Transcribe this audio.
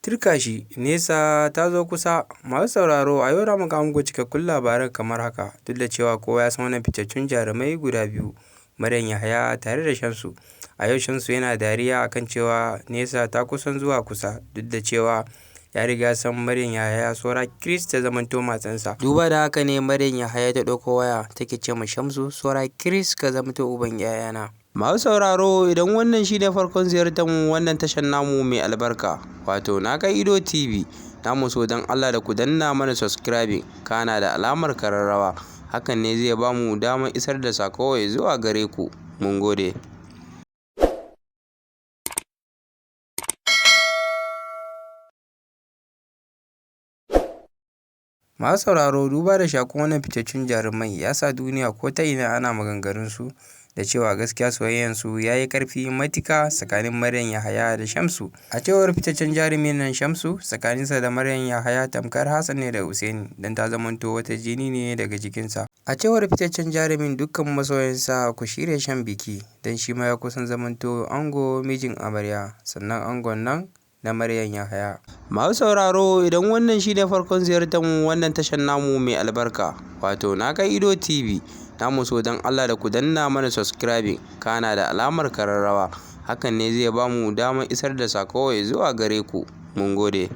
Tirkashi nesa ta zo kusa. Masu sauraro, a yau za mu kawo muku cikakkun labaran kamar haka. Duk da cewa kowa ya san wannan fitattun jarumai guda biyu, Maryam Yahaya tare da Shamsu. A yau Shamsu yana dariya akan cewa nesa ta kusan zuwa kusa, duk da cewa ya riga san Maryam Yahaya saura kiris ta zamanto matansa. Duba da haka ne Maryam Yahaya ta ɗauko waya take ce ma Shamsu, saura kiris ka zamanto uban 'ya'yana. Masu sauraro, idan wannan shi ne farkon ziyartar mu wannan tashar namu mai albarka, wato Na Kai Ido TV, namu so don Allah da ku danna mana subscribing, kana da alamar kararrawa. Hakan ne zai ba mu damar isar da sako zuwa gare ku. Mun gode. Masu sauraro, duba da shakun wannan fitaccen jarumai ya sa duniya ko ta ina ana maganganunsu da cewa gaskiya soyayyansu ya yi ƙarfi matuƙa tsakanin Maryam Yahaya da Shamsu. A cewar fitaccen jarumin nan Shamsu, tsakaninsa da Maryam Yahaya tamkar Hassan ne da Usaini, don ta zamanto wata jini ne daga jikinsa. A cewar fitaccen jarumin, dukkan masoyansa ku shirya shan biki, don shi ma ya kusan zamanto ango mijin amarya, sannan angon nan na Maryam Yahaya. Masu sauraro, idan wannan shi ne farkon ziyartar mu wannan tashar namu mai albarka, wato Na Kai Ido TV, namu so don Allah da ku danna mana subscribing, kana da alamar kararrawa. Hakan ne zai ba mu damar isar da sako zuwa gare ku. Mun gode.